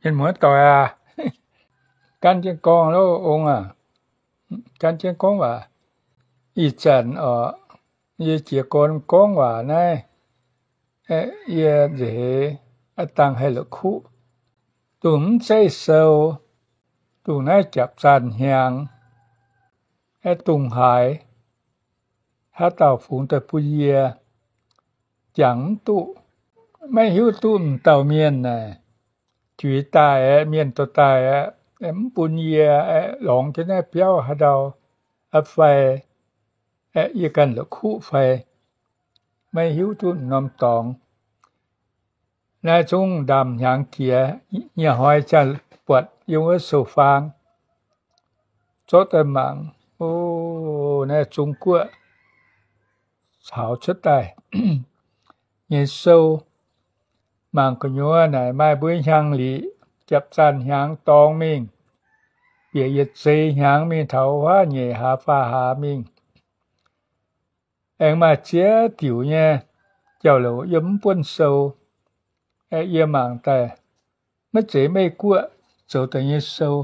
Mienh muoz-doic aac, gan jienv gorngv loh, ong aac, gan jienv gorngv waac. Ih zanc oc, yie jiez gorn gorngv waac naaiv, yie nzeix aqv, dangh haih la'kuqv, dongh mv zeiv sou, dongh naaiv japc zaanh hnyangx, aeqv, dongh haaix, haaix dauh fungx daaih bun yie, jangx mv duqv, maiv hiuv duqv m'dauh mienh naaic juix daaih aeqv, mienh dorh daaih aeqv, mv bun yie aeqv, lorngx jienv naaiv biauv haaix ndau aeqv fai, aeqv, yie ganh la'kuqv fai, maiv hiuv duqv norm dorngx. Naaiv zungv ndaamv-hnyangx jiex, nyei hnoi ziangh buatc yiem wuov sou-faang, zorqv daaih mangc, o, naaiv Zung Guoqv caux cuotv daaih nyei sou. Mangc gu'nyuoz naaic maaih mbuo hnyangx-liqc japc zaanh hnyangx dorngx mingh, bieqc yietc zei hnyangx mingh taux wuov nyeic hlaax faah hlaax mingh. Aengx maaih ziex diuc nyei jauv-louc yiem mv buonv sou, aeqv, yie mangc daaih maiv zeiz Meiv Guoqv zoux daaih nyei sou.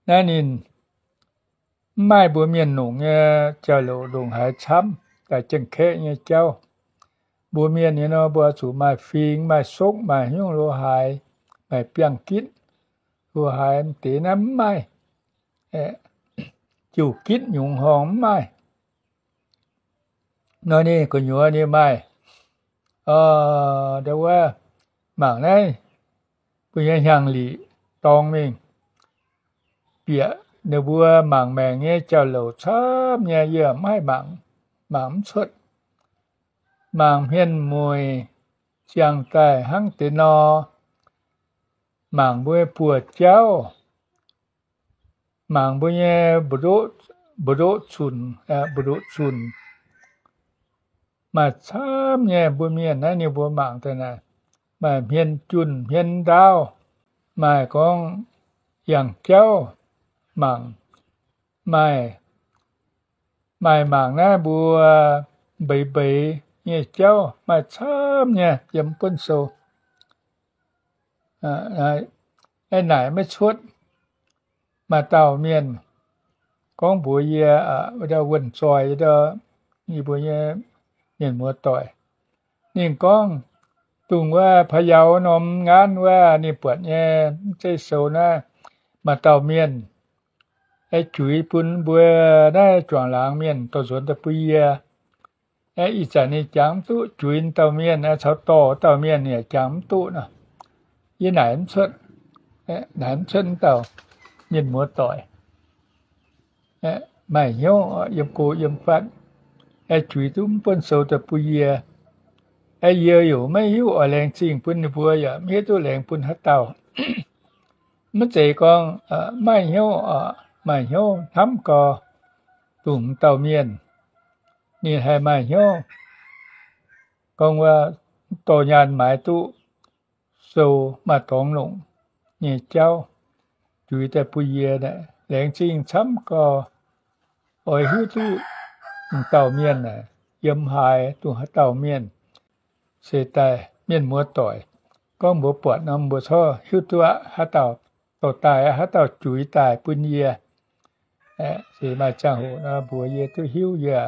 Naaiv ninh mv maaih mbuo mienh longc nyei jauv-louc ndongc haaix camv daaih jienv kaeqv nyei jauv. Mbuo mienh nyei nor, mbuo zuqc maaih fing, maaih sokv, maaih hnyouv lo haaix, maaih biangh gitv lo haaix, m'deix naaiv mv maaih. Jiu gitv nyungc horngh mv maaih. Nor ninh gu'nyuoz ninh maaih, o, ndau wuov, mangc naaiv mbuo nyei hnyangx-liqc dorngx mingh, bieqc ninh mbuo mangc maengc nyei jauv-louc camv nyei, yie mv haih mangc, mangc mv cuotv. Mangc hmien mueic ziangh daaih hnangv deix nor, mangc mbuo nyei buoz-jauv, mangc mbuo nyei mbu'ndoqv, mbu'ndoqv zunc, mbu'ndoqv zunc, maaih camv nyei. Mbuo mienh naaiv ninh mbuo mangc daaih naaic, maaih hmien junh hmien ndaauv, maaih gorngv yangh jauv mangc, maaih, maaih mangc naaiv mbuo mbeix mbeix nyei jauv, maaih camv nyei yiem buonv sou. Aeqv, naaic maiv cuotv. Maaih dauh mienh gorngv mbuox yie, wuov ndau wuonh zoih, yie mbuo nyei mienh muoz-doic, ninh gorngv dongh wuov Pa'yaux norm ngaanv wuov ninh buatc nyei mv zeiv sou naaiv, maaih dauh mienh aeqv, juix bun mbuo naaiv juangc laangz mienh dorh nzuonx daaih bun yie. Aeqv, ih zanc ninh jangx mv duqv, juix dauh mienh aeqv, caux dorh dauh mienh yaac jangx mv duqv nor. Yie naaic mv cuotv, naaic mv cuotv wuov dauh mienh muoz-doic. Maaih hnyouv yiem go yiem fatv, aeqv, juix duqv mv buonv sou daaih bun yie. Aeqv, yie yaac maiv hiuv oix laengz zingh bun ninh mbuo, yaac mv hiuv duqv laengz bun haaix dauh. Maiv zeiz gorngv maaih hnyouv, maaih hnyouv hnamv gau, dongh m'dauh mienh ninh haih maaih hnyouv gorngv wuov dorh nyaanh maaiz duqv sou maaih dorngx longc nyei jauv juix daaih bun yie. Laengz zingh camv gau, oix hiuv duqv m'dauh mienh yiem haaix, dongh haaix dauh mienh se daaih mienh muoz-doic. Gorngv mbuo buatc nor, mbuo corc hiuv duqv aqv, haaix dauh dorh daaih, haaix dauh juix daaih bun yie. Se maaih ziangh hoc nor, mbuox yie duqv hiuv, yie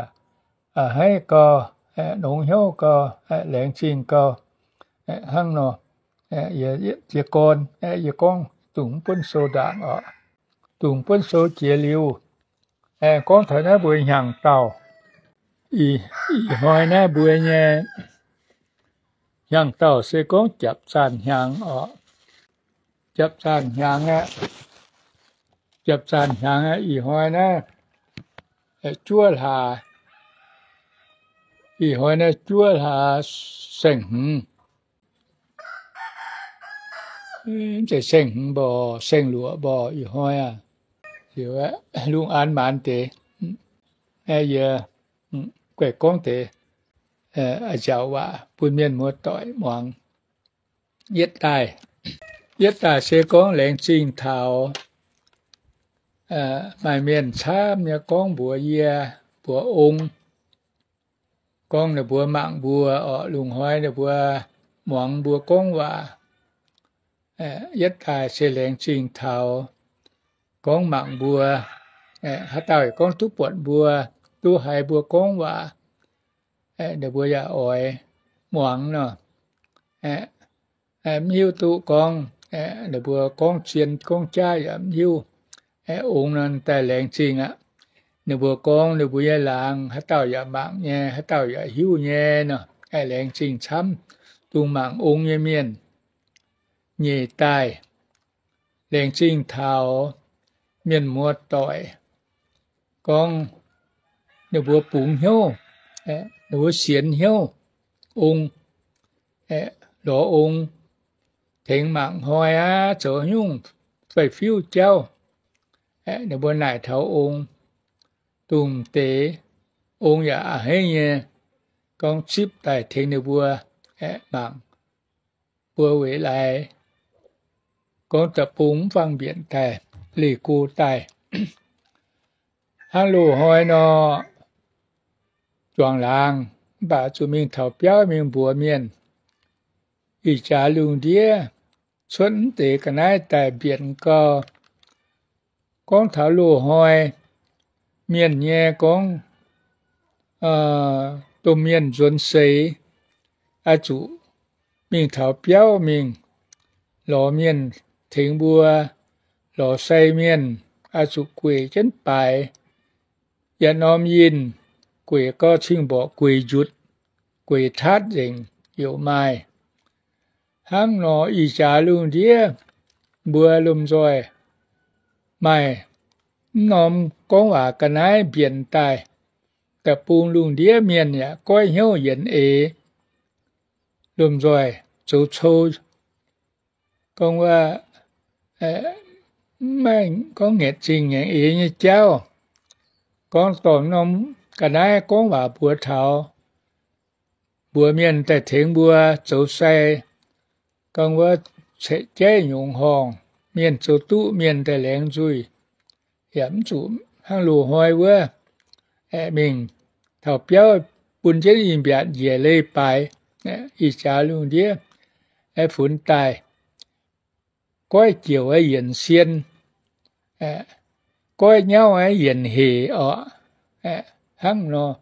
a'hneiv gau, nongx hnyouv gau, laengz zingh gau. Hnangv nor, yie jiez gorn, yie gorngv dongh mv buonv sou ndaangc oc. Dongh mv buonv sou jiex liuz, gorngv taux naaiv mbuo hnyangx-daauh. Ih hnoi naaiv mbuo nyei hnyangx-daauh se gorngv japc zaanh hnyangx oc. Japc zaanh hnyangx aqv. Japc zaanh hnyangx aqv. Ih hnoi naaiv juov hlaax, ih hnoi naaiv juov hlaax saeng-hmz. Mv zeiz saeng-hmz mborqc, saeng-luoqc mborqc ih hnoi aqv. Lungh aanx maanz deix, yie guaih gorngv deix nziaauc waac bun mienh muoz-doic muangx. Yietv daaih, yietv daaih se gorngv laengz zingh taux maaih mienh camv nyei gorngv mbuox yie, mbuox ong, gorngv ninh mbuo mangc mbuo oc, lungh hnoi ninh mbuo muangx mbuo gorngv waac. Yietv daaih se laengz zingh taux gorngv mangc mbuo, haaix dauh yaac gorngv duqv buatc mbuo, duqv haiz mbuo gorngv waac, ninh mbuo yaac oix muangx nor. Mv hiuv duqv gorngv, ninh mbuo gorngv zien gorngv jaav yaac mv hiuv. Ong nor daaih laengz zingh aqv. Ninh mbuo gorngv ninh mbuo nyei laangz, haaix dauh yaac mangc nyei, haaix dauh yaac hiuv nyei nor, laengz zingh camv. Dongh mangc ong nyei mienh. Nyeic daaih, laengz zingh taux mienh muoz-doic gorngv ninh mbuo bungx hnyouv, ninh mbuo sienx hnyouv ong, lorz ong tengx mangc hnoi aqv, zoux nyungc fai fiuv jauv, ninh mbuo naaic taux ong, dongh deix ong yaac a'hneiv nyei gorngv zipv daaih tengx ninh mbuo mangc. Mbuo weic laaix gorngv da'bung mv fangx mbienc daaih, leih go daaih. Hnangv loz-hnoi nor, juangc laangz mv baac zuqc mingh taux biauv mingh mbuox mienh. Ih jaax lungh ndiev cuotv mv deix ga'naaiv daaih mbienc gau. Gorngv taux loz-hnoi mienh nyei gorngv, domh mienh nzuonx seix, oix zuqc mingh taux biauv mingh lorz mienh tengx mbuo, lorz sai mienh, oix zuqc gueic jienv baaix, yietc norm yinh gueic gau cing mborqc gueic njutc, gueic taatv nzengc yaac maaih. Hnangv nor ih jaax lungh ndiev mbuo lomh nzoih maaih mv norm gorngv waac ga'naaiv mbienc daaih, da'bung lungh ndiev mienh yaac goiv hnyouv yienx eix. Lomh nzoih zoux cou, gorngv wuov, maiv gorngv ngaengc zingh ngaengc eix nyei jauv. Gorngv dorh norm ga'naaiv gorngv waac mbuox taux mbuox mienh daaih tengx mbuo zoux sai, gorngv wuov caeqv jaiv nyungc horngh, mienh zoux duqv mienh daaih laengz nzuih. Yaac mv zuqc hnangv loz-hnoi wuov, aeqv, mingh taux biauv bun jienv i mbiaatc njiec leiz-baaix, ih jaax lungh ndiev, aeqv, funx daaih goiv jiex aeqv yienc sien, goiv nyauv aeqv yienc hec orqc. Hnangv nor,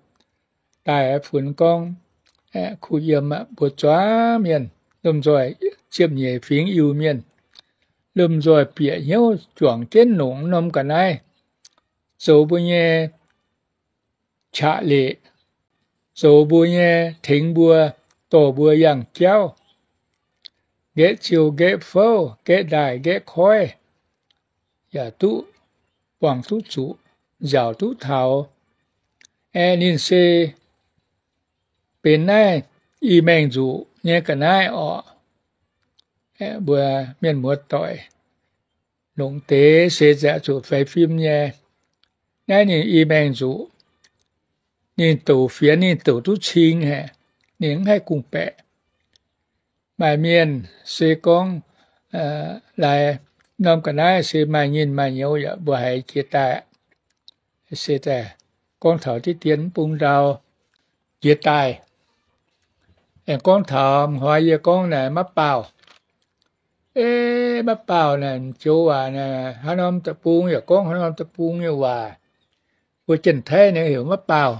daaih funx gorngv kuh yiem aqv, mbuo zuangx mienh, lomh nzoih ziepc nyeic fingx Iu-Mienh, lomh nzoih bieqc hnyouv juangc jienv longc norm ga'naaiv zoux mbuo nyei qaqv leqc, zoux mbuo nyei tengx mbuo, dorh mbuo yangh jauv, nqaeqv ziou nqaeqv fouv, nqaeqv ndaaih nqaeqv koiv, yaac duqv buangh duqv zuqc, nziaauc duqv taux. Aeqv, ninh se benx naaiv i maengh nzuqc nyei ga'naaiv orqc. Mbuo mienh muoz-doic, longc deix se ziouc zuqc faix fim nyei. Naaiv ninh i maengh nzuqc, ninh douc fienx ninh douc duqv cing haic, ninh mv haih gong-baeqc. Maaih mienh se gorngv laaix norm ga'naaiv se maaih nyinh maaih nyouz yaac mbuo haiz jiex daaih. Se daaih gorngv taux diqv dien mv bung ndau jiex daaih. Aengx gorngv taux m'hnoi yie gorngv naaic maiv baauh. Ei, maiv baauh naaic joux waac naaic, haaix norm deic-bung yaac gorngv haaix norm deic-bung nyei waac. Mbuo Janx-Taiv naaic heuc maiv baauh.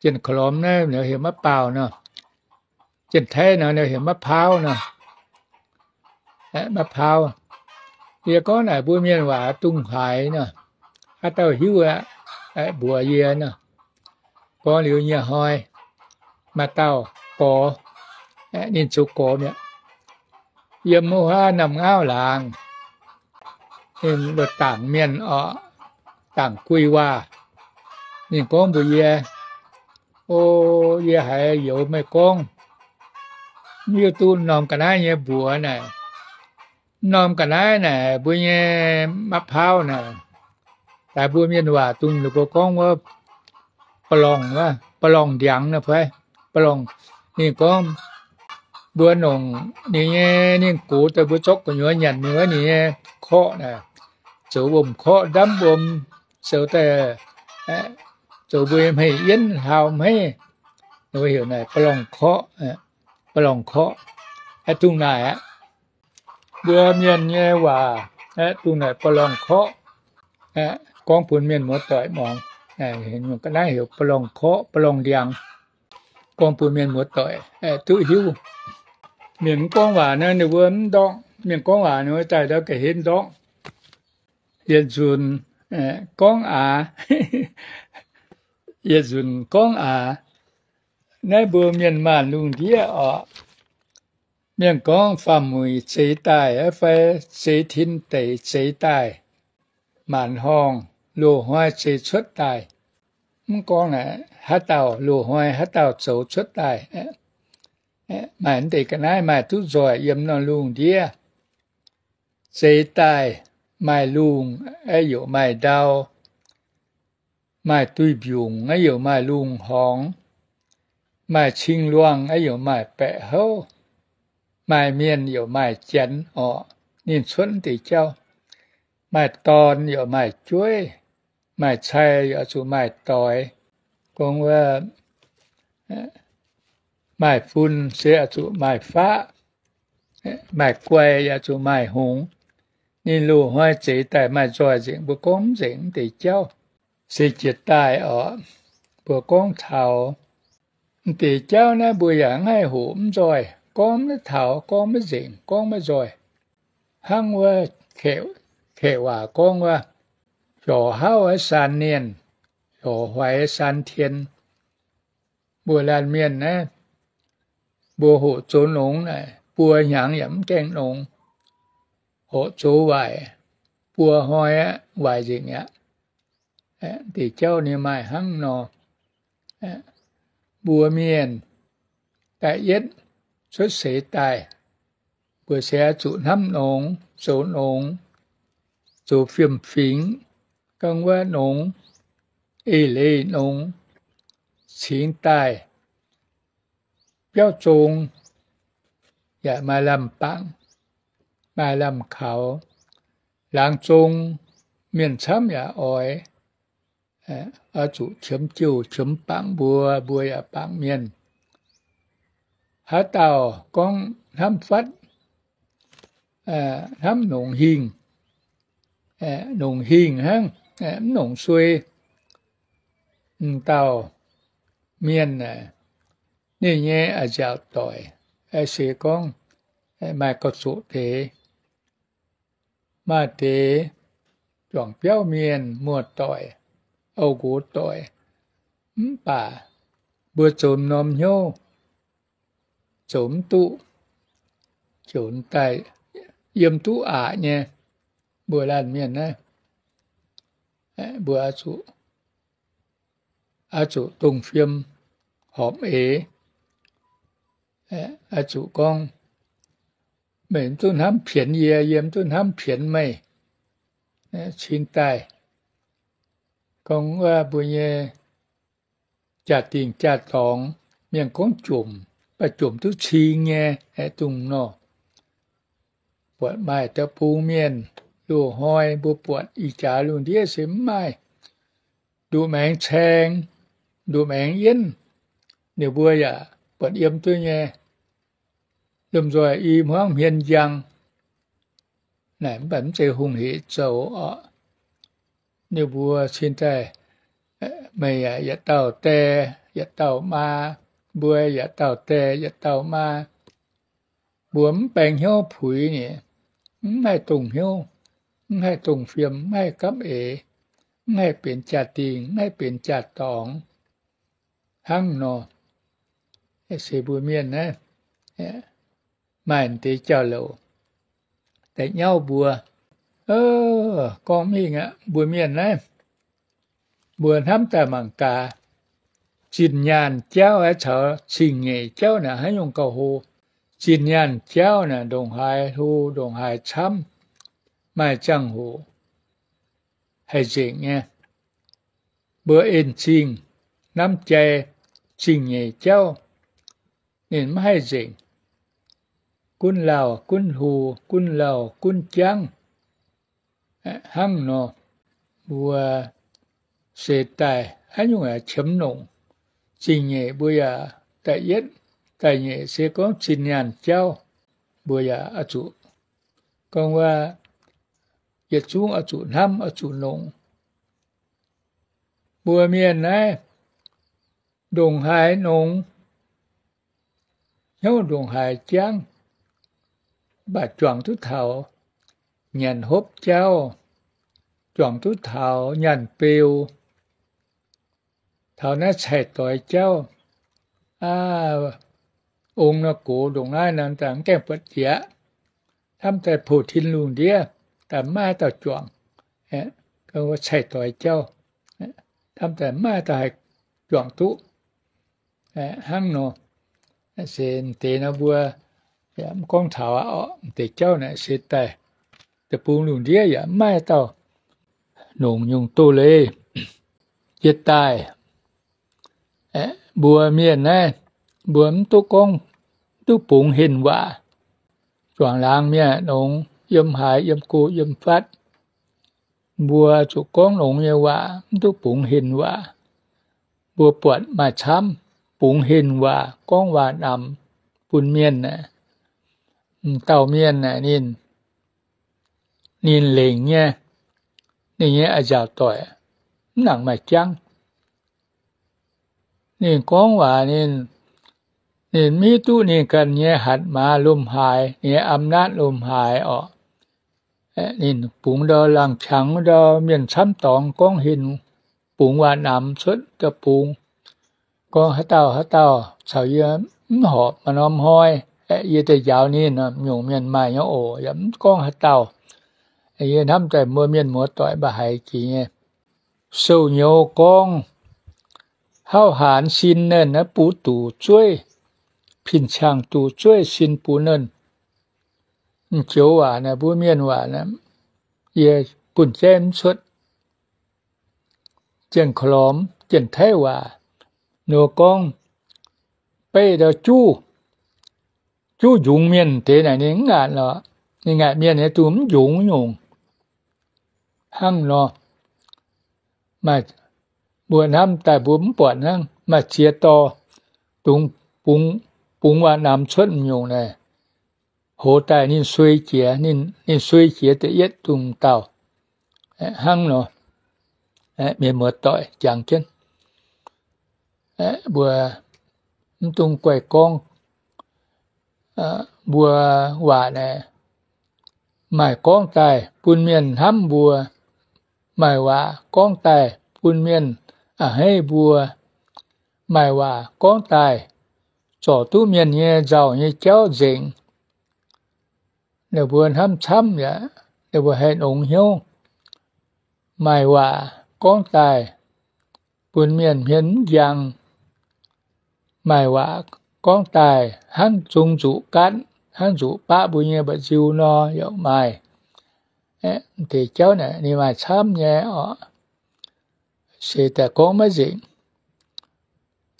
Janx-Korv-Lomc naaiv heuc maiv baauh nor. Janx-Taiv nor heuc maiv paauv nor. Maiv paauv. Yie gorngv naaic mbuo mienh waac dungh haaix nor, haaix dauh hiuv aqv, mbuox yie nor. Gorngv liuz nyei hnoi, maaih dauh gorx, ninh zoux gorx mi'aqv, yiem wuov haav Namh Ngauv laangz, ninh loz-dangc mienh orqc, dangc guih waac. Ninh gorngv mbuox yie, O, yie haiz youz meih gorngv, mv hiuv duqv norm ga'naaiv nyei mbuox naaic. Mv norm ga'naaiv naaic mbuo nyei maiv paauv naaic, daaih mbuo mienh waac dungh ninh mbuo gorngv wuov, balorngh, balorngh ndiangx nor fai, balorngh. Ninh gorngv mbuo nongc ninh nyei, ninh gox daaih mbuo zorqv gu'nyuoz nyanc ninh wuov ninh nyei korqv naaic, zoux wuom-korqv ndamv wuom, zoux daaih, zoux mbuo nyei hmeiv yienv hlaau hmeiv, ninh mbuo heuc naaic balorngh korqv, balorngh korqv. Dungh naaic aqv. Mbuo mienh nyei waac aeqv, dongh naaic ba'lorngh korqv, gorngv bun mienh muoz-doic muangx. Ga'naaiv heuc ba'lorngh korqv, ba'lorngh ndiangx. Gorngv bun mienh muoz-doic duqv hiuv. Mienh mv gorngv waac nor, ninh mbuo mv ndortv. Mienh gorngv waac nor, daaih ndau ga'hlen ndortv. Yietc nzunc gorngv aax, yietc nzunc gorngv aax. Naaiv mbuo mienh maanh lungh ndiev oc, mienh gorngv faam-muic zeix daaih fai zeix tin deic zeix daaih, maanc horngh loz-hnoi zeix cuotv daaih. Mv gorngv naaic haaix dauh loz-hnoi haaix dauh zoux cuotv daaih. Maaih deix ga'naaiv maaih duqv nzoih yiem norm lungh ndiev. Zeix daaih maaih lungh, aeqv, yaac maaih ndau. Maaih duih mbiungc, aeqv, yaac maaih lungh horngx. Maaih cing-luangh, aeqv, yaac maaih baeqc houv. Maaih mienh yaac maaih janx oc. Ninh cuotv deix jauv. Maaih dorn yaac maaih jueiv. Maaih cai yaac zuqc maaih doix. Gorngv wuov, maaih fun se yaac zuqc maaih faqv. Maaih guai yaac zuqc maaih hngongx. Ninh loz-hnoi zeix daaih maaih nzoih nzengc, mbuo gorngv mv nzengc deix jauv. Se jiex daaih oc, mbuo gorngv taux m'deix jauv naaiv mbuo yaac mv haih hoqc mv nzoih, gorngv maiv taux, gorngv maiv nzengc, gorngv maiv nzoih. Hnangv wuov kaeqv waac gorngv wuov, hiorc hauv aeqv saan nienh, hiorc hoix aeqv saan tien. Mbuo laanh mienh naaiv, mbuo hoqc zoux nongx naaic, buo hnyangx yaac mv gaengh nongx. Hoqc zoux waaic, buo hnoi aqv, waaic nzengc aqv. Deix jauv ninh maaih hnangv nor. Mbuo mienh da'yietv cuotv seix daaih, mbuo se oix zuqc hnamv nongx, zoux nongx, zoux fiem-fingx, gorngv wuov nongx, eix leiz nongx, cingx daaih biauv zong yaac maaih lamh bangc, maaih lamh kaux, laangz zong mienh camv yaac oix. Oix zuqc qiemx jiu qiemx bangc mbuo, mbuo yaac bangc mienh. Haaix dauh gorngv hnamv fatv, hnamv nongc hingh, nongc hingh hnangv, mv nongc suei, m'dauh mienh ninh nyei a'nziaauc doic, se gorngv maaih gauh zoqc deix. Maaih deix juangc biauv mienh, muoz-doic, oix nqox doic, mv baac mbuo zoux m'norm hnyouv zoux mv duqv, ziouc daaih yiem duqv aqc nyei. Mbuo laanh mienh naaiv, mbuo oix zuqc dongh fiem horpc eix, oix zuqc gorngv, meih mv duqv hnamv pienx yie, yie mv duqv hnamv pienx meih. Cingx daaih gorngv wuov mbuo nyei jaa-dingh jaa-dorngx, mienh gorngv jomc, mv baac jomc duqv cing nyei, dongh nor. Buatc maaih deic-bung mienh loz-hnoi mbuo buatc ih jaax lungh ndiev se mv maaih nduqc maengx caeng, nduqc maengx yienv, ninh mbuo yaac buatc yiem duqv nyei. Lomh nzoih i hmuangv hmien njang naaic, mv baac mv zeiz hungh heic zoux oc. Ninh mbuo cingx daaih, meih yaac yietc dauh die yietc dauh maa, mbuo yaac dauh die yietc dauh maa. Mbuo mv baeng hnyouv puix nyei, mv haih dongh hnyouv, mv haih dongh fiem, mv haih gapv eix, mv haih benx jaa-dingh, mv haih benx jaa-dorngx. Hnangv nor, se mbuo mienh naaiv maaih deix jauv-louc da'nyauv mbuo. Gorngv mingh aqv, mbuo mienh naaiv, mbuo hnamv daaih mangc gaax, zinh nyaanh jauv aeqv caux cing-nyeic jauv naaic haaix nyungc gauh hlo? Zinh nyaanh jauv naaic ndongc haaix hlo, ndongc haaix camv, maaih ziangh hoc haih nzengc nyei. Mbuo en-zingh hnamv jai cing-nyeic jauv, ninh mv haih nzengc. Gunv lauh gunv hlo, gunv lauh gunv jangv. Hnangv nor, mbuo se daaih haaix nyungc yaac qiemx longc. Zingh nyeic mbuo yaac da'yietv, da'nyeic se gorngv zinh nyaanh jauv, mbuo yaac oix zuqc Gorngv wuov, yietc zungv oix zuqc hnamv, oix zuqc nongc. Mbuo mienh naaiv ndongc haaix nongx, hnyouv ndongc haaix jangv, mv baac juangc duqv taux nyanc hopv jauv, juangc duqv taux nyaanh beu, taux naaiv cai-doix jauv, aa, ong nor gox ndongc naaiv nor, mv gaengh buatc jiex aqv. Hnamv daaih poh tin lungh ndiev daaih maiv maaih dauh juangc, cai-doix jauv, hnamv daaih maiv maaih dauh haih juangc duqv hnangv nor. Se deix nor mbuo yaac mv gorngv taux aqv. Deix jauv naaic se daaih deic-bung lungh ndiev yaac maiv maaih dauh nongc nyungc doz leiz. Jiex daaih, mbuo mienh naaiv, mbuo mv duqv gorngv, mv duqv bungx henh waac. Juangc laangz mienh nongx, yiem haaix, yiem go, yiem fatv, mbuo zuqc gorngv longx nyei waac, mv duqv bungx henh waac. Mbuo buatc maaih camv bungx henh waac, gorngv waac-namx bun mienh aeqv, m'dauh mienh aeqv, ninh, ninh lengc nyei, ninh nyei a'nziaauc doic mv nangc maaih jangv. Ninh gorngv waac, ninh, ninh mv hiuv duqv ninh ganh nyei hatc maaz lomh haaix, ninh nyei อำนาจ lomh haaix orqc. Ninh bungx ndau laangh qangx ndau mienh camv dorngx gorngv henh, bungx waac-namx cuotv da'bung, gorngv haaix dauh haaix dauh caux yie mv horpc maaih norm hnoi, yie daaih njaaux ninh. Nyungc mienh maaih nyei oc, yaac mv gorngv haaix dauh. Yie hnamv daaih mbuo mienh muoz-doic mv baac haiz jiex nyei. Sou-nyouz gorngv, hauv haanx sin naaiv, naaiv bun duqc zueiv, pin-cang duqc zueiv sin bun naaiv. M'joux waac naaiv, mbuo mienh waac naaiv, yie bunh jaiv mv cuotv. Jien-Korv-Lormx, Jien-Taiv waac, nor gorngv, beiv ndau juv, juv njungx mienh deix naaic ninh mv ngaatc lorqc. Ninh ngaatc mienh nyei dungx mv njungx nyungc. Hnangv nor, maaih, mbuo hnamv daaih mbuo mv buatc hnangv, maaih ziex dorh dungx bungx, bungx waac-namx cuotv m'nyungc naaic, hoz daaih ninh suei jiex, ninh, ninh suei jiex da'yietv dungx dauh. Hnangv nor, mienh muoz-doic jangx jienv, mbuo mv dungx guaih gorngv. Mbuo waac naaic, maaih gorngv daaih bun mienh hnamv mbuo, maaih waac gorngv daaih bun mienh a'hneiv mbuo, maaih waac gorngv daaih zorc duqv mienh nyei nzauh nyei jauv nzengc. Ninh mbuo hnamv camv yaac ninh mbuo haih nongx hnyouv. Maaih waac gorngv daaih bun mienh hmien mv njang. Maaih waac gorngv daaih hnangv zung nzuqc gaatv, hnangv nzuqc baqv mbuo nyei mba'nziu nor yaac maaih. Deix jauv naaic ninh maaih camv nyei oc. Se daaih gorngv maiv nzengc.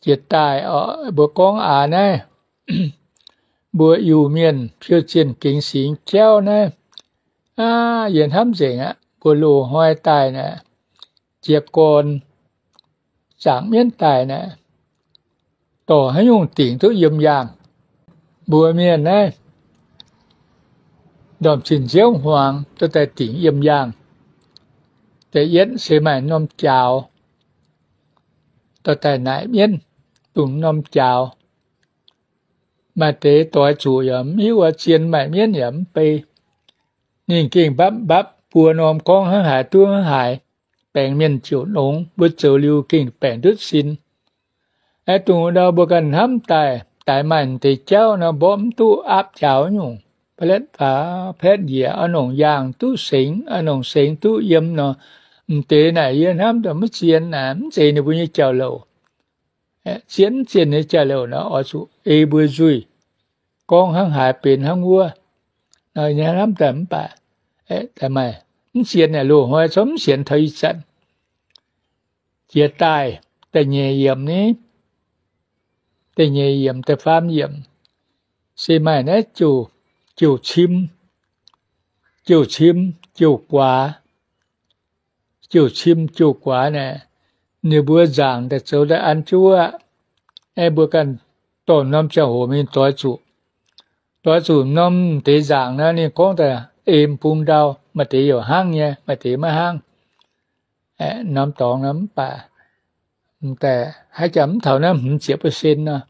Jiex daaih oc, mbuo gorngv aax naaiv, mbuo Iu-Mienh piou zienh gengx singx jauv naaiv, aa, yie hnamv nzengc aqv. Mbuo loz-hnoi daaih naaic, jiez gorn zaangc mienv daaih naaic, dorh haaix nyungc dingc duqv yiem yaangh? Mbuo mienh naaiv ndorm zinh nziouv hmuangx dorh daaih dingc yiem yaangh. Da'yietv se maaih norm jaaux dorh daaih naaic mienv, dongh norm jaaux. Maaih deix doix zuqc yaac mv hiuv, zien maaic mienv yaac mv bei. Ninh gengh mbapv mbapv buo norm gorngv hnangv haaix duqv hnangv haaix, baengc mienh ziouc nongx. Mbuo zoux liuz gengh baengc ndutv sin. Aeqv, dongh ndau mbuo ganh hnamv daaih, daix maaih deix jauv nor mborqv mv duqv aapv jaaux nyungc, pa'letv faaux pa'letv njiec, oix nongc yaangh duqv sengx, oix nongc sengx duqv yiem nor, m'deix naaic yie hnamv daaih maiv zien naaic, mv zeiz ninh mbuo nyei jauv-louc. Zien mv zien nyei jauv-louc nor, oix zuqc ei mbuo nzuih, gorngv hnangv haaix benx hnangv wuov. Nor yie hnamv daaih mv baac, daaih maaih mv sienx naaic, loz-hnoi corc mv sienx taux ih zanc. Jiex daaih, da'nyeic yiemc ni, da'nyeic yiemc, da'faam yiemc, se maaih naaiv jouh, jouh cim, jouh cim, jouh guaax. Jouh cim jouh guaax naaic, ninh mbuo nzaangc daaih zoux daaih an jienv wuov. Aeqv, mbuo ganh dorh norm ziangh hoc mingh doix zuqc, doix zuqc norm deix nzaangc naaiv, ninh gorngv daaih ei bung ndau, maaih deix youc hnangv nyei, maaih deix maiv hnangv. Norm dorngx nor mv baac, daaih haaix jaax mv taux naaiv hmz ziepc percent nor,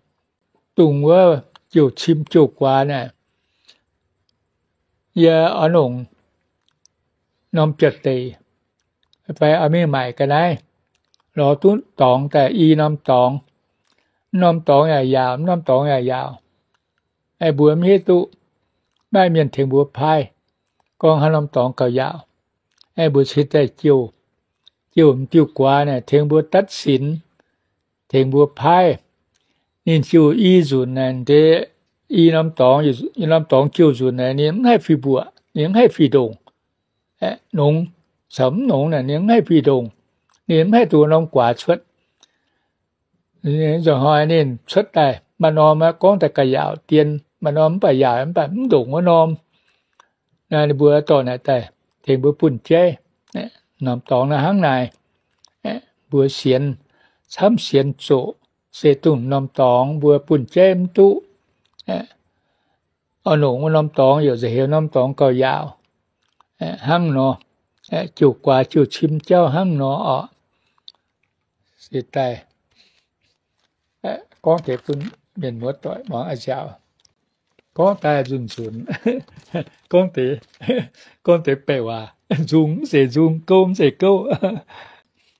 dongh wuov jouh cim jouh guaax naaic, yie oix longc norm biauv-deic fai oix mingh maaic ga'naaiv, lorz duqv dorngx daaih i norm dorngx. Mv norm dorngx yaac yaauc, mv norm dorngx yaac yaauc. Aeqv, mbuo mv hiuv duqv, maaih mienh tengx mbuo paaiv, gorngv haaix norm dorngx gauh yaauc. Aeqv, mbuo cingx daaih jouh, jouh m'diuh guaax naaic tengx mbuo ตัดสิน, tengx mbuo paaiv. Ninh jouh i nzunc naaic, deix i norm dorngx, i norm dorngx jouh nzunc naaic, ninh mv haih fih mbuoqc, ninh mv haih fih ndongc. Nongx caux mv nongx naaic, ninh mv haih fih ndongc. Ninh mv haih duqv norm guaax cuotv. Nzunc hnoi ninh cuotv daaih, maaih norm gorngv daaih ga'yaauc dien, maaih norm mv baac yaauc mv baac mv ndongc wuov norm. Naaiv ninh mbuo dorh naaic daaih tengx mbuo bunh jeiv. Norm dorngx naaiv hnangv naaic, mbuo sienx, camv sienx zoqc, se dongh norm dorngx mbuo bunh jeiv mv duqv. Oix longc wuov norm dorngx yaac nzengc heuc norm dorngx gauh yaauc. Hnangv nor, jouh guaax jouh cim jauv hnangv nor oc. Se daaih gorngv deix bun mienh muoz-doic muangx a'nziaauc. Gorngv daaih nzunc nzunc, gorngv deix, gorngv deix baeqc waac, nzung mv zeiz nzung, gouv mv zeiz gouv.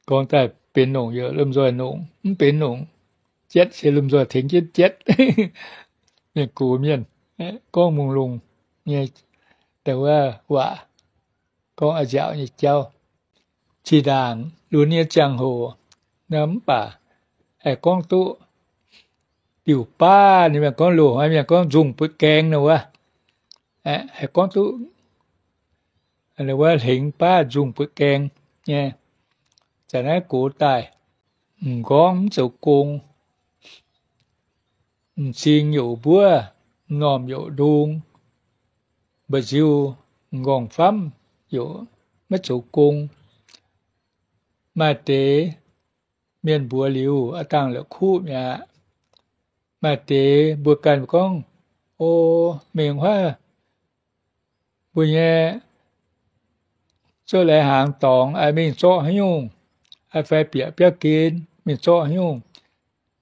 Gorngv daaih benx longc yaac lomh nzoih longc, mv benx longc jatv se lomh nzoih tengx jienv jatv. Mienh gox mienh gorngv mungh lungh nyei, dongh wuov waac, gorngv a'nziaauc nyei jauv. Zinh ndaangc lunx nyei ziangh hoc nor mv baac haih gorngv duqv diuc baav, ninh mienh gorngv loz-hnoi mienh gorngv nzungh buoqv gaeng nor wuov, haih gorngv duqv wuov hlengx baav nzungh buoqv gaeng nyei. Zanc naaiv gox daaih, m'nqorngv mv zoux gong, m'zing youc mbuov, m'normh youc ndung, mba'nziu m'nqorngv famv youc maiv zoux gong. Maaih deix mienh mbuox liuz, aav dangh la'kuqv mi'aqv. Maaih deix mbuo ganh gorngv, o, mengh huaav mbuo nyei zouv lai hnaangx dorngx, mingh zorqv haaix nyungc, fai bieqc biauv gen mingh zorqv haaix nyungc,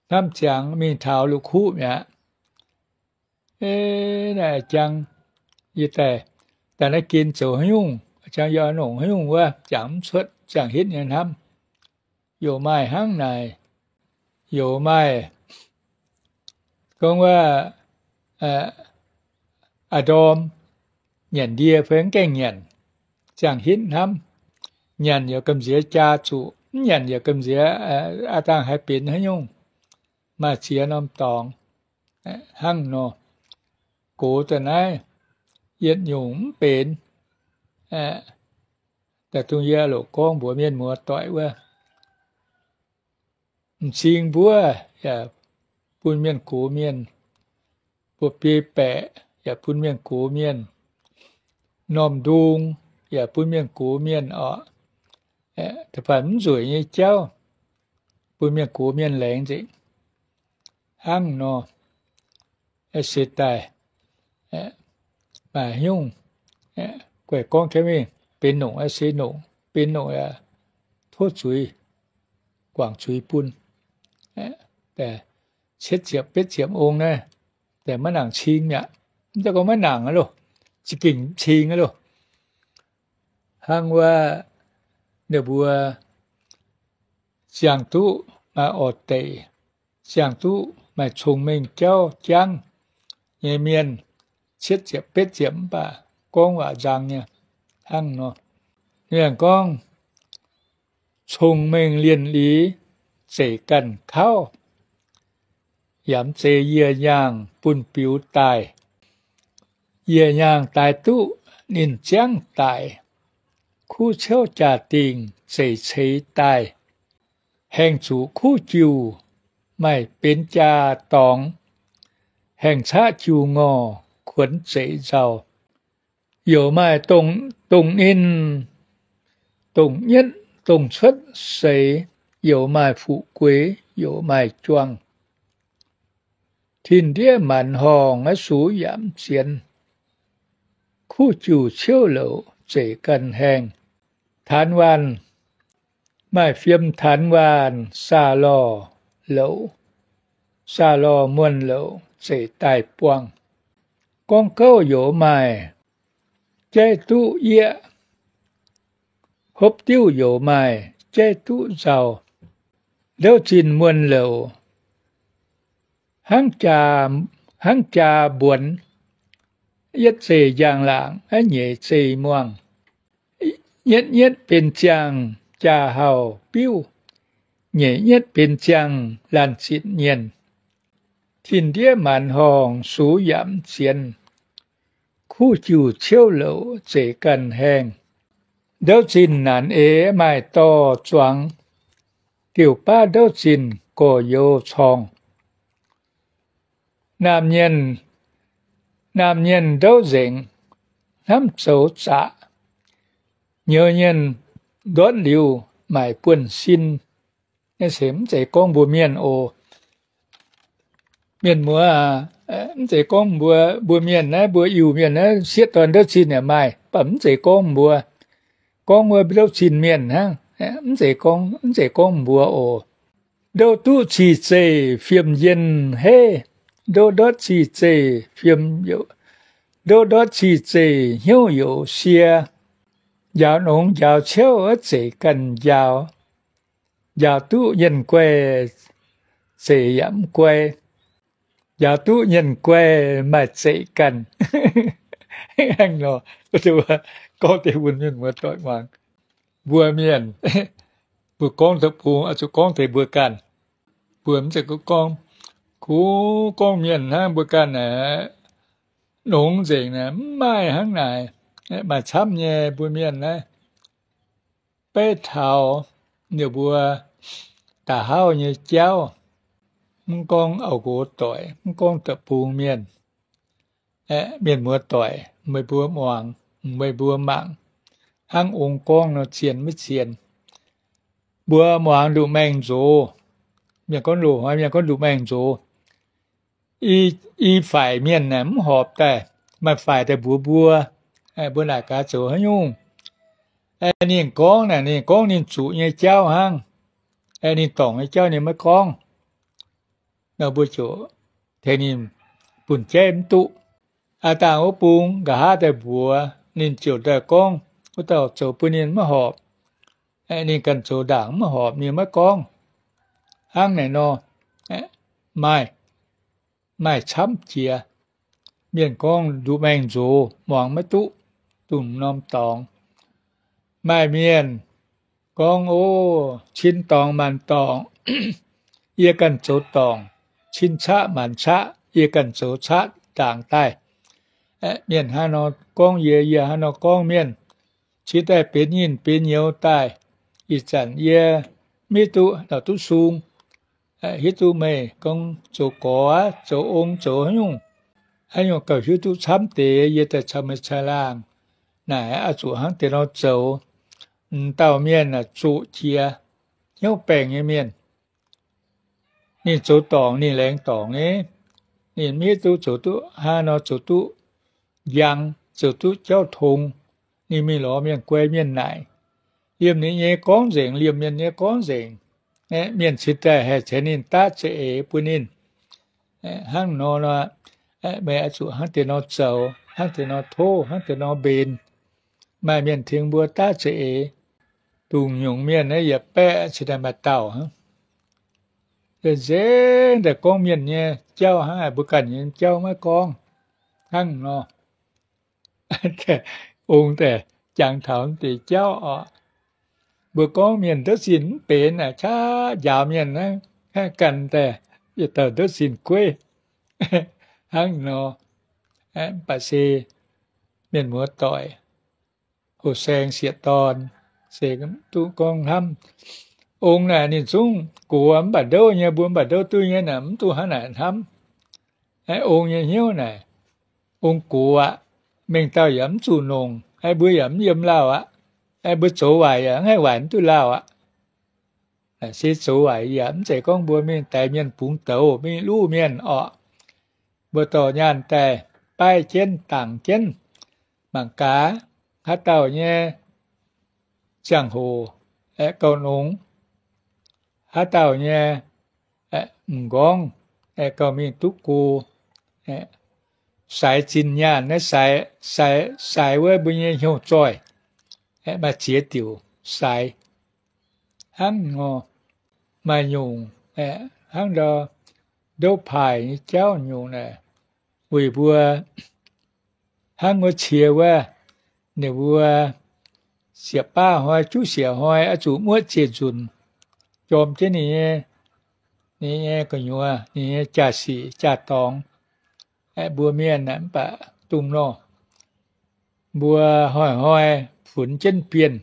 hnamv ziangx mingh taux la'kuqv mi'aqv. Naaiv jangx yie daaih, daaih naaiv gen zoux haaix nyungc, jangx yie oix longc haaix nyungc wuov, jangx mv cuotv, ziangh hitv nyei hnamv. Youc maaih hnangv naaic, youc maaih gorngv wuov, a'ndorm nyanc ndie fai mv gaengh nyanc, ziangh hitv hnamv. Nyanc yaac gamh nziex jaa zuqc, mv nyanc yaac gamh nziex, aav dangh haih benx haaix nyungc. Maaih ziex norm dorngx hnangv nor. Gox daaih naaiv yietc nyungc mv benx. Daaih dongh yie loc gorngv mbuox mienh muoz-doic wuov, m'zing mbuov yaac bun mienh gox mienh, buoz-biei baeqc yaac bun mienh gox mienh, m'normh ndung yaac bun mienh gox mienh oc. Da'faanh mv nzueic nyei jauv bun mienh gox mienh laengz nzengc. Hnangv nor, se daaih maaih haaix nyungc guaih gorngv jienv mingh, benx nongc se nongc, benx nongc yaac tov zuiz, guangc zuiz bun. Cietv ziepc betv ziepc ong naaiv, maiv nangc cing mi'aqv. Mv daan gorngv maiv nangc aqv loh, za'gengh cing aqv loh. Hnangv wuov, ninh mbuo ziangh duqv maaih orv deic, ziangh duqv maaih cong-mengh jauv jangv nyei mienh, cietv ziepc betv ziepc mv baac gorngv waac nzang nyei hnangv nor. Ninh gorngv, cong-mengh lienh liz zeic ganh kauv, yaac mv zeiz yie nyaangh bun biux daaih. Yie nyaangh daaix duqv ninh ziangv daic, kuv ciouv jaa-dingh zeic ceix daaih. Haengh zuqc kuv jiuh maaih benx jaa dorngx, haengh caqv jiuh ngorh kuonx zeic nzauh. Youc maaih dongh ninh, dongh nyietv, dongh cuotv seix, youc maaih fuqv gueix, youc maaih juangh. Tin-ndiev maanc horngh naaiv sux yaac mv zienx. kuv jiuc ciouv louc zeic ganh haengh. Taanx waanh, maaih fiem taanx waanh saah lorh louc, saah lorh muonh louc zeic daaih buangh. Gorngv gouv youz maaih jaiv duqv yieqv, hopv diuv youz maaih jaiv duqv nzauh. Ndouv zinh muonh louc hnangv jaa, hnangv jaa mbuonx, yietv zeih njang-laangc, a'nyeic zeih muangh. Nyietv nyietv benx ziangh jaa-hauh biuv, nyeic nyietv benx ziangh laanh zitc nyienh. Tin-ndiev maanz horngh sux yaac mv zienx, kuv jiuc ciouv louc zeic ganh haengh. Ndouv zinh naanc eix maaih dorh zuangx, diuh baav ndouv zinh gorx-youz corngh. Naamh nyienh, naamh nyienh ndouv nzengc hnamv zoux zaqc, nyouz nyienh ndortv liuz maaic buonv-sin. Naaiv se mv zeiz gorngv mbuo mienh oc. Mienh muoz, mv zeiz gorngv mbuo, mbuo mienh naaiv, mbuo Iu-Mienh naaiv sieqv dorn ndouv zinh yaac maaih, mv baac mv zeiz gorngv mbuo. Gorngv wuov ndouv zinh mienh hnangv, mv zeiz gorngv, mv zeiz gorngv mbuo oc. Ndouv duqv cih zeih fiem njien heiv, ndouv ndortv cih zeih fiem, ndouv ndortv cih zeih hnyouv youz sie. Njaaux nongx njaaux ciouv zeic ganh njaaux. Njaaux duqv nyienh guai zeic yaac mv guai. Njaaux duqv nyienh guai maaih zeic ganh. Hnangv nor, gorngv deix bun mienh muoz-doic muangx. Mbuo mienh, mbuo gorngv deic-bung oix zuqc gorngv deix mbuo ganh. Mbuo mv zeiz gorngv, kuv gorngv mienh hnangv, mbuo ganh aeqv, nongx nzengc naaic mv maaih hnangv naaic. Maaih camv nyei mbuo mienh naaiv, beiv taux ninh mbuo da'hauv nyei jauv, mv gorngv auv-nqox doic, mv gorngv deic-bung mienh, aeqv, mienh muoz-doic, meih mbuo muangx, meih mbuo mangc, hnangv ong gorngv nor zien maiv zien. Mbuo muangx nduqc maengh nzox, mienh gorngv loz-hnoi mienh gorngv nduqc maengh nzox. I, i faix mienh aeqv, mv horpc daaih, maaih faix daaih mbuox mbuo, mbuo naaic gaax zoux haaix nyungc. Ninh gorngv naaic, ninh gorngv ninh zuqc nyei jauv hnangv. Ninh dorngc nyei jauv ninh maiv gorngv. Nor mbuo ziouc tengx ninh bun jaiv mv duqv. Aav dangh wuov bung nqa'haav daaih mbuox, ninh ziouc daaih gorngv wuov dauh zoux bun ninh maiv horpc. Ninh ganh zoux ndaangc mv horpc, ninh maiv gorngv. Hnangv naaic nor, maaih, maaih camv jiex. Mienh gorngv nduqc maengh nzox, muangx maiv duqv, dongh norm dorngx. Maaih mienh gorngv, o, cin dorngx maanc dorngx, yie ganh zoux dorngc, cin caqv maanc caqv, yie ganh zoux caqv ndaangc daaih. Mienh hnangv nor gorngv yie, yie hnangv nor gorngv mienh, cingx daaih benx nyinh benx nyouz daaih. Ih zanc yie maiv hiuv duqv dauh duqv sung, hiuv duqv meih gorngv zoux gorx aqv, zoux ong, zoux haaix nyungc, haaix nyungc gauh hiuv duqv camv deix, yie daaih caux meih caangh laangh naaic oix zuqc hnangv deix nor zoux. M'dauh mienh aeqv, zuqc jiex hnyouv baengc nyei mienh, ninh zoux dorngc, ninh laengz dorngc nyei, ninh maiv hiuv duqv zoux duqv hnangv nor zoux duqv njang, zoux duqv jauv tong. Ninh mingh lorz mienh guai, mienh naaic, liemh ninh nyei gorngv nzengc, liemh mienh nyei gorngv nzengc. Mienh cingx daaih haih ceix ninh daav za'eix bun ninh. Hnangv nor nor, meih oix zuqc hnangv deix nor zoux, hnangv deix nor tov, hnangv deix nor mbenc. Maaih mienh tengx mbuo daav za'eix. Dongh nyungc mienh naaiv yietc baeqv cingx daaih maaih dauh hnangv. Nzengc daaih gorngv mienh nyei jauv hnangv, mbuo ganh nyei jauv maiv gorngv hnangv nor. Ong daaih jangx taux deix jauv oc. Mbuo gorngv mienh ndouv zinh mv benx aqv, qaqv njaaux mienh hnangv, ganh daaih yietc dauh ndouv zinh gueiv hnangv nor. Mv baac se mienh muoz-doic, houh saeng sieqv dorn, se duqv gorngv hnamv. Ong naaic ninh zungv gox mv baac ndouv nyei, mbuo mv baac ndouv duqv nyei naaic, mv duqv hnangv naaic hnamv. Ong nyei hnyouv naaic, ong gox aqv. Mengh dauh yaac mv zuqc nongc, mbuo yaac mv yiem lauh aqv. Mbuo zoux waaic yaac mv haih waaic mv duqv lauh aqv. Se zoux waaic yaac mv zeiz gorngv mbuo mingh daix mienh bungx douz, mingh luv mienh orqc. Mbuo dorh nyaanh daaih baaih jienv, dangc jienv, mangc gaax, haaix dauh nyei ziangh hoc aeqv, gauh nongx, haaix dauh nyei m'nqorngv aeqv, gauh mingh duqv go. Saix zinh nyaanh naaiv, saix, saix wuov mbuo nyei hnyouv zoih, maaih ziex diuc saix. Hnangv nor, maaih nyungc hnangv ndau ndouv paaic nyei jauv nyungc naaic, weic mbuo hnangv wuov cie wuov, ninh mbuo siec baav hnoi, juv siec hnoi, oix zuqc muoqv ziec nzunc jorm jienv ninh nyei, ninh nyei gu'nyuoz, ninh nyei jaa-sic jaa-dorngx. Mbuo mienh mv baac dongh nor, mbuo hnoi-hnoi funx jienv bienh,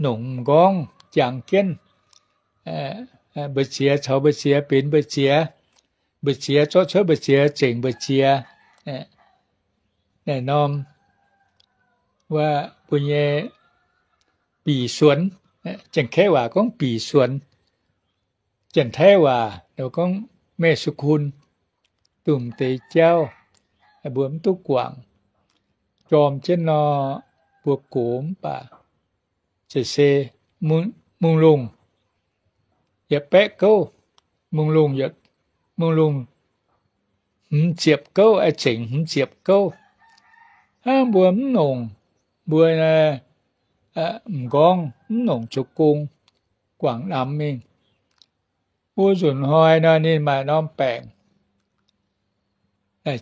nongc m'nqorngv jangx jienv, mbu'ziex caux mbu'ziex benx mbu'ziex, mbu'ziex zorqv cuotv mbu'ziex, zengc mbu'ziex. Naaiv norm wuov mbuo nyei bic suonx, Janx-Kaeqv waac gorngv bic suonx, Janx-Taiv waac gorngv แม่สุคุณ, dongh deix jauv mbuo mv duqv guangc. Jorm jienv nor, mbuo gox mv baac zec se mungh lungh yietc baeqv gouv, mungh lungh, mungh lungh hmz ziepc gouv, aengx zengc hmz ziepc gouv. Hnangv mbuo mv nongc, mbuo m'nqorngv mv nongc zoux gong, guangc namx mingh. Wuov nzunc hnoi nor ninh maaih norm baengc,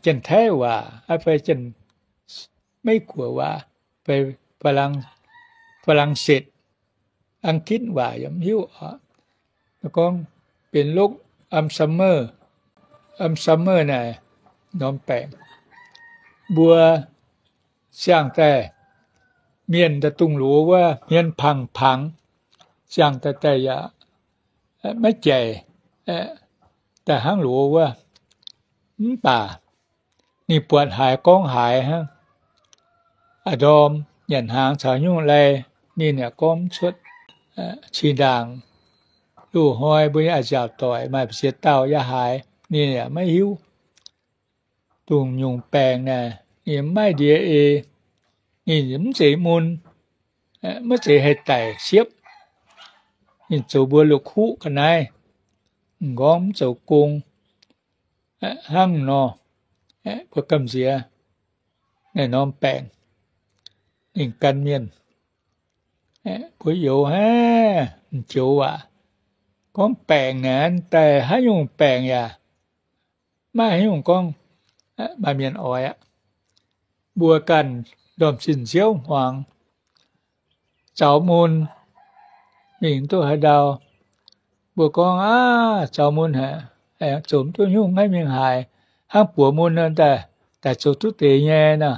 Janx-Taiv waac fai Janx-Meiv-Guoqv waac fai Faa^lang^setc, Angitv waac yaac mv hiuv. Gorngv benx lokv am summer, am summer naaic norm baengc. Mbuo siang daaih, mienh daaih dungx loz wuov hmien pangx-pangx, siang daaih daaih yaac maiv jaic daaih hnangv loz wuov. Mv baac ninh buatc haaix gorngv haaix hnangv. A'ndorm nyanc hnaangx caux nyungc lai, ninh yaac gorngv mv cuotv. Zinh ndaangc loz-hnoi mbuo nyei a'nziaauc doic maaih ziex dauh yaac haiz, ninh yaac maiv hiuv. Dongh nyungc baengc naaic ninh mv maaih ndie ei, ninh mv zeiz mun, maiv zeiz haih daic siepv. Ninh zoux mbuo la'kuqv ga'naaiv, m'nqorngv mv zoux gong, hnangv nor, mbuo gamh nziex naaiv norm baengc ninh gan mienh. Mbuo youz haiv m'joux waac, gorngv baengc naaic daaih haaix nyungc baengc yaac maiv haaix nyungc gorngv maaih mienh oix aqv. Mbuo ganh ndorm-zinh nziouv hmuangx, zaux mun mingh mv duqv haaix ndau. Mbuo gorngv, Aav, zaux mun haic, aengx zoux mv duqv nyungc, maiv mingh haaix. Hnangv buoz mun nor daaih, daaih zoux duqv deix nyei nor.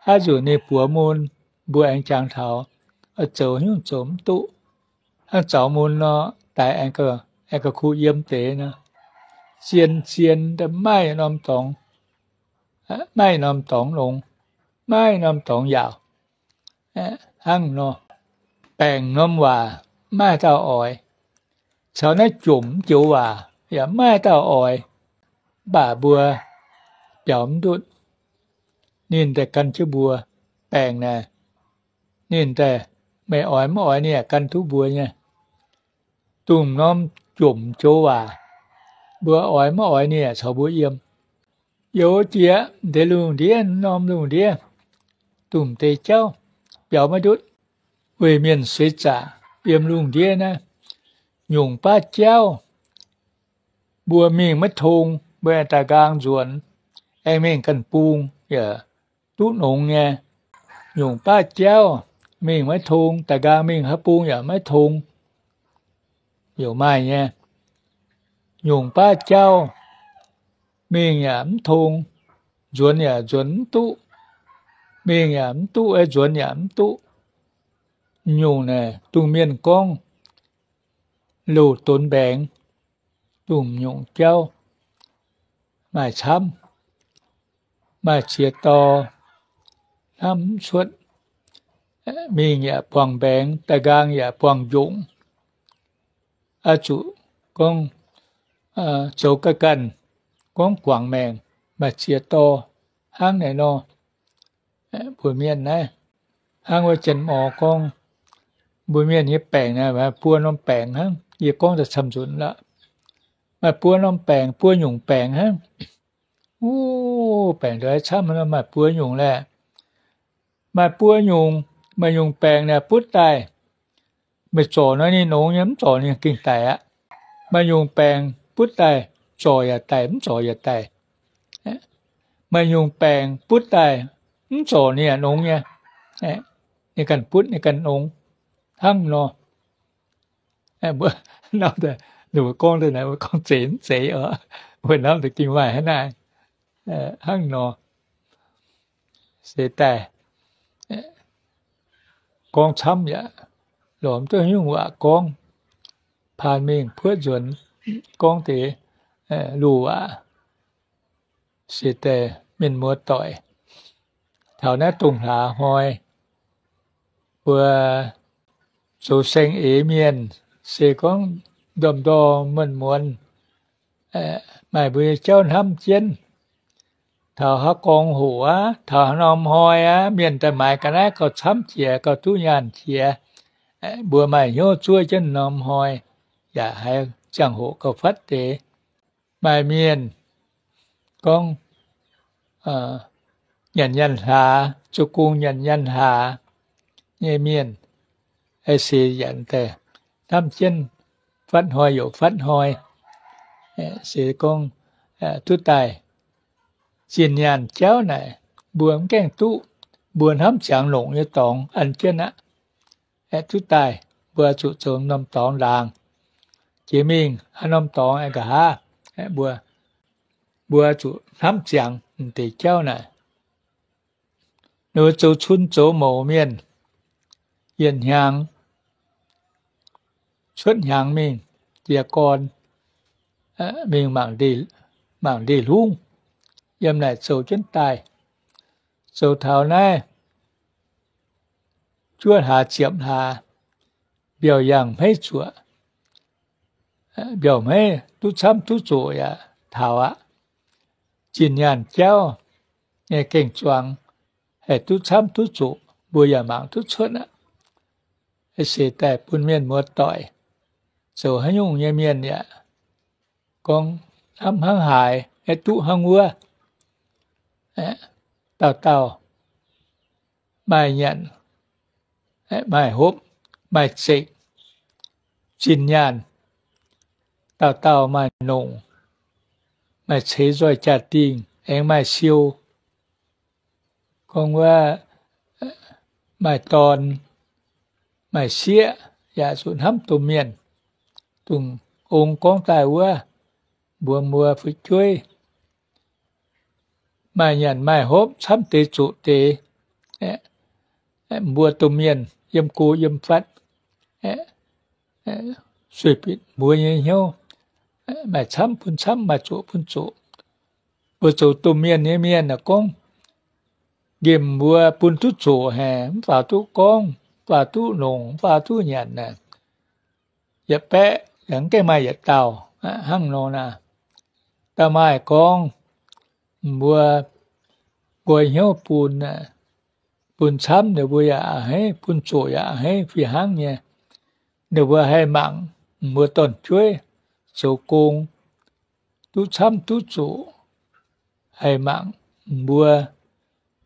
Haaix nzunc ninh buoz mun, mbuo aengx jangx taux, oix zoux nyungc zoux mv duqv. Hnangv zaux mun nor, daaih aengx gauh kuh yiem deix nor. Zien-zien daaih maaih norm dorngx, maaih norm dorngx longx, maaih norm dorngx yaauc. Hnangv nor, baengc norm waac maiv dauh oix. Caux naaiv jomc mv joux waac yaac maiv dauh oix. Mv baac mbuo biaux mv ndutv, ninh daaih gan jienv mbuo. Baengc naaic, ninh daaih, meih oix mv oix ninh yaac gan duqv mbuo nyei. Dongh norm jomc joux waac, mbuo oix mv oix ninh yaac caux mbuo yiem. Youz jiex deix lungh ndiev, norm lungh ndiev, dongh deix jauv biaux maiv ndutv. Weic mienh sueiz zaqc yiem lungh ndiev naaiv, nyungc baav jauv mbuo mingh maiv tong, mbuo aengx daaih nqaang nzuonx, aengx mingh ganh bung yaac duqv nongx nyei. Nyungc baav jauv mingh maiv tong, daaih nqaang mingh haaix bung yaac maiv tong. Yaac maaih nyei. Nyungc baav jauv mingh yaac mv tong, nzuonx yaac nzuonx mv duqv, mingh yaac mv duqv, nzuonx yaac mv duqv. Nyungc naaic dongh mienh gorngv loz-donx mbaengx, dongh nyungc jauv maaih camv, maaih ziex dorh, hnamv mv cuotv. Mingh yaac buangh mbaengx, daaih nqaang yaac buangh njongc. Oix zuqc gorngv zoux ga'ganh, gorngv guangc maengc, maaih ziex dorh hnangv naaiv nor. mbuo mienh naaiv. Hnangv wuov Janx-Morz gorngv, mbuo mienh nyei baengc naaiv maaih buo norm baengc hnangv. Yie gorngv daaih camv nzunc lorqc. Maaih buo norm baengc, buo nyungc baengc hnangv. Wuov baengc ndongc haaix camv nor, maaih buo nyungc laeh. Maaih buo nyungc, maaih nyungc baengc naaic butv daaih, meih zorc nor ninh nongx nyei, mv zorc ninh gengh daic aqv. Maaih nyungc baengc butv daaih, zorc yaac daic, mv zorc yaac daic. Maaih nyungc baengc butv daaih, mv zorc ninh yaac nongx nyei. Ninh ganh butv, ninh ganh nongx hnangv nor. Mbuo gorngv daaih naaic, mbuo gorngv zeiz mv zeiz oc? Mbuo hnamv deix gengh maaih hnangv naaiv, hnangv nor. Se daaih gorngv camv yaac lorz mv duqv nyungc waac gorngv. Paan mingh puoqv nzuonx gorngv deix luoh waac. Se daaih mienh muoz doic, taux naaiv dongh hlaax hnoi, mbuo zoux saeng-eix mienh se gorngv ndorm-ndorm muonz-muonz maaih mbuo nyei jauv hnamv jienv. Taux haaix gorngv hoc aqv, taux haaix norm hnoi aqv, mienh daaih maaiz ga'naaiv gauh camv jiex, gauh duqv nyaanh jiex. Mbuo maaih hnyouv zuov jienv norm hnoi, yaac haiz ziangh hoc gauh fatv deix. Maaih mienh gorngv nyanc nyaanh hlaax, zoux gong nyanc nyaanh hlaax nyei mienh, seix nyanc daaih hnamv jienv fatv hnoi youc fatv hnoi. Se gorngv duqv daaih zinh nyaanh jauv naaic, mbuo mv gaengh duqv, mbuo hnamv ziangx longc nyei dorngx an jienv aqv. Duqv daaih mbuo zuqc zoux norm dorngx ndaangc. Jiex mingh haaix norm dorngx aengx nqa'haav, mbuo, mbuo zuqc hnamv ziangx deix jauv naaic. Ninh mbuo zoux cun zoux mouc mienh, yietc hnyangx cuotv hnyangx mingh jiez gorn, mingh mangc ndeic-hlungv, yiem naaic zoux jienv daaih. Zoux taux naaiv juov hlaax ziepc hlaax, mbiauz yangh hmeiv zuoqc, mbiauz hmeiv duqv camv duqv zoqc yaac taux aqv. Zinh nyaanh jauv nyei gengh zuangx, haih duqv camv duqv zoqc, mbuo yaac mangc duqv cuotv aqv. Seix daaih bun mienh muoz doic, zoux haaix nyungc nyei mienh yaac gorngv hnamv hnangv haaix, duqv hnangv wuov. Dauh dauh maaih nyanc, maaih hopv, maaih zekc, zinh nyaanh, dauh dauh maaih nongc, maaih ceix nzoih jaa-dingh, aengx maaih siou. Gorngv wuov maaih dorn, maaih sieqv, yaac zuqc hnamv domh mienh, dongh ong gorngv daaih wuov, mbuox mbuo fu'jueiv maaih nyanc maaih hopv camv deix zoqc deix, mbuo domh mienh yiem go yiem fatv, sueih bieqc mbuo nyei hnyouv, maaih camv bun camv, maaih zoqc bun zoqc. Mbuo zoux domh mienh nyei mienh aah, gorngv nqemh mbuo bun duqv zoqc haic, mv faaux duqv gorngv, mv faaux duqv longc, mv faaux duqv nyanc aah, yietc baeqv yaac mv gaengh maaih yietc dauh hnangv nor naaic. Da'maaih gorngv mbuo nqoi hnyouv bun, bun camv ninh mbuo yaac a'hneiv, bun zoqc yaac a'hneiv fih hnangv nyei. Ninh mbuo haih mangc mbuo dorn-jueiv zoux gong duqv camv duqv zoqc, haih mangc mbuo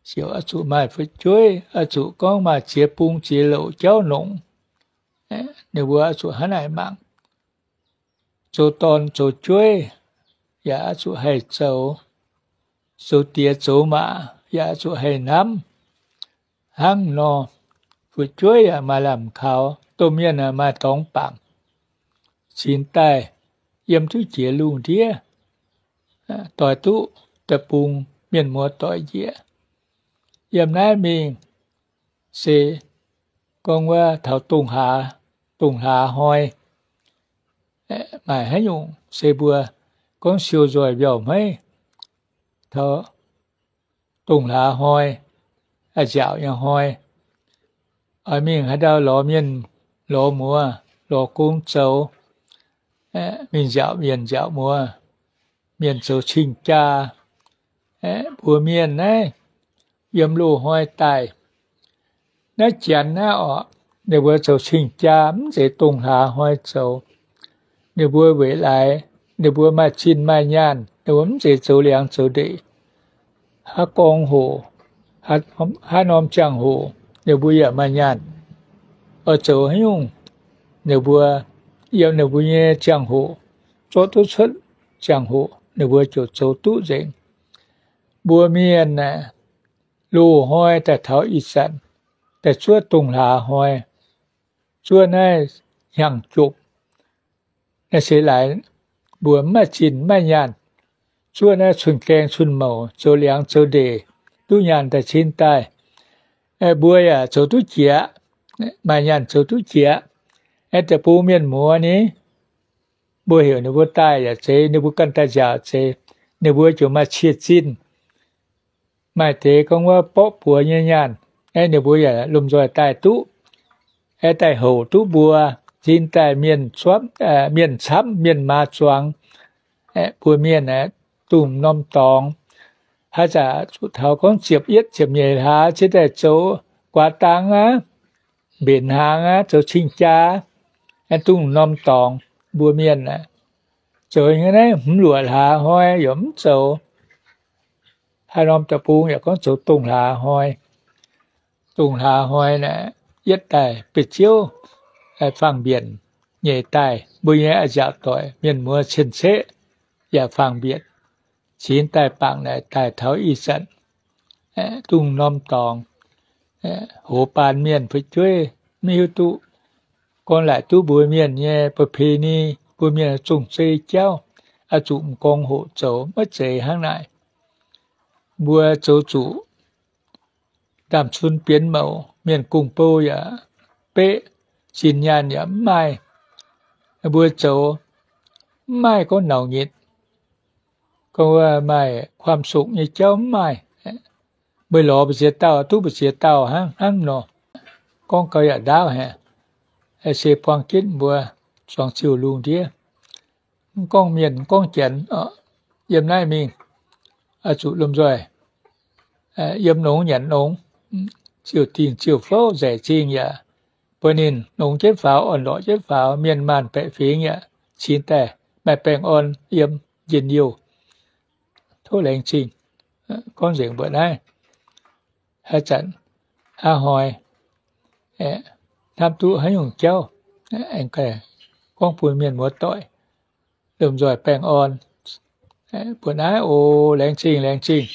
ziouc oix zuqc maaih fu'jueiv, oix zuqc gorngv maaih ziex bung ziex louc jauv longc. Ninh mbuo oix zuqc hnangv naaic mangc. Zoux dorn zoux jueiv yaac oix zuqc haih zoux, zoux diex zoux maac yaac oix zuqc haih hnamv. Hnangv nor, fu'jueiv yaac maaih lamh kaux, domh mienh maaih dorngx bangc, cingx daaih yiem duqv jiex lungh ndiev, doix duqv deic-bung mienh muoz doic njiec. Yiem naaiv mingh se gorngv wuov taux dongh hlaax, dongh hlaax hnoi, maaih haaix nyungc se mbuo gorngv siou nzoih mbiauz hmeiv, taux dongh hlaax hnoi, nziaauc nyei hnoi, oix mingh haaix ndau lorz mienh lorz muoz, lorz gong zoux, mingh nziaauc mienh nziaauc muoz, mienh zoux cing-jaa, mbuo mienh naaiv yiem loz-hnoi daaih. Naaiv janx naaiv orqc, ninh mbuo zoux cing-jaa mv zeiz dongh hlaax hnoi zoux. Ninh mbuo weic laaix ninh mbuo maaih zinh maaih nyaanh, ninh mbuo mv zeiz zoux liangx zoux ndeic. Haaix gorngv hoc, haaix norm ziangh hoc ninh mbuo yaac maaih nyaanh. Oix zoux haaix nyungc, ninh mbuo yiem ninh mbuo nyei ziangh hoc, zorqv duqv cuotv ziangh hoc ninh mbuo ziouc zoux duqv nzengc. Mbuo mienh aeqv, loz-hnoi daaih taux ih zanc, daaih zuov dongh hlaax hnoi, zuov naaiv hnyangx-jopv. Naaiv se laaix mbuo mv maaih zinh mv maaih nyaanh, zuov naaiv cun-gaeng cun-mouc zoux liangx zoux ndeic, duqv nyaanh daaih cin daaih. Mbuo yaac zoux duqv jiex, maaih nyaanh zoux duqv jiex. Aeqv, deic-bung mienh muoz ni, mbuo heuc ninh mbuo daaih yaac zeiz, ninh mbuo ganh daaih nziaauc zeiz, ninh mbuo ziouc maaih cie zinh. Maaih deix gorngv wuov borqv buoz nyei nyaanh, aeqv, ninh mbuo yaac lomh nzoih daaih duqv, aeqv, daaih houc duqv mbuo, cin daaih mienh camv, mienh maa zuangx, aeqv, mbuo mienh aeqv, dongh norm dorngx. Haaix zanc zuqc taux gorngv ziepc yietv ziepc nyeic hlaax cin daaih zoux guaax dang aqv, mbenc hnaangx aqv, zoux cing-jaa, aeqv, dongh norm dorngx mbuo mienh aeqv, zoux nyei naaiv hmz luoqc hlaax hnoi yaac mv zoux. Haaix norm deic-bung yaac gorngv zoux dongh hlaax hnoi. Dongh hlaax hnoi naaic, yietv daaih beiv ziouv faang-mbienc nyeic daaih, mbuo nyei a'nziaauc doic mienh muoz cien-ceqv yaac faang-mbienc. Cin daaih bangc naaic daaih taux ih zanc, dongh norm dorngx, hoz baan mienh fu'jueiv maiv hiuv duqv. Gorngv laaic duqv mbuo mienh nyei ประเพณี, mbuo mienh zong-zei jauv, oix zuqc m'nqorngv hoqc zoux, maiv zeiz hnangv naaic. Mbuo zoux zuqc ndaamv-cun bienx mouc, mienh gong-bou yaac beqv, zinh nyaanh yaac mv maaih. Mbuo zoux mv maaih gorngv naux nyitc, gorngv maaih ความสุข nyei jauv mv maaih. Meih lorz mbu'ziex dauh duqv mbu'ziex dauh hnangv hnangv nor. Gorngv gau yaac ndaauv haic, se buang ginv mbuo zuangx ziouc lungh ndiev. Mv gorngv mienh, mv gorngv janx, yiem naaiv mingh, oix zuqc lomh nzoih yiem nongx nyanc nongx, ziouc dingh ziouc fouv nzaic zingh yaac bun ninh nongx jienv faaux, orn-lorqc jienv faaux, mienh maanh baeqc fingx yaac cingx daaih maaih baengh orn yiem njien-youh. Tov laengz zingh. Gorngv nzengc mbuoqc naaiv, haaix zanc, haaix hnoi, hnamv duqv haaix nyungc jauv, aengx gorngv bun mienh muoz-doic lomh nzoih baengh orn. Mbuoqc naaiv oc. Laengz zingh, laengz zingh.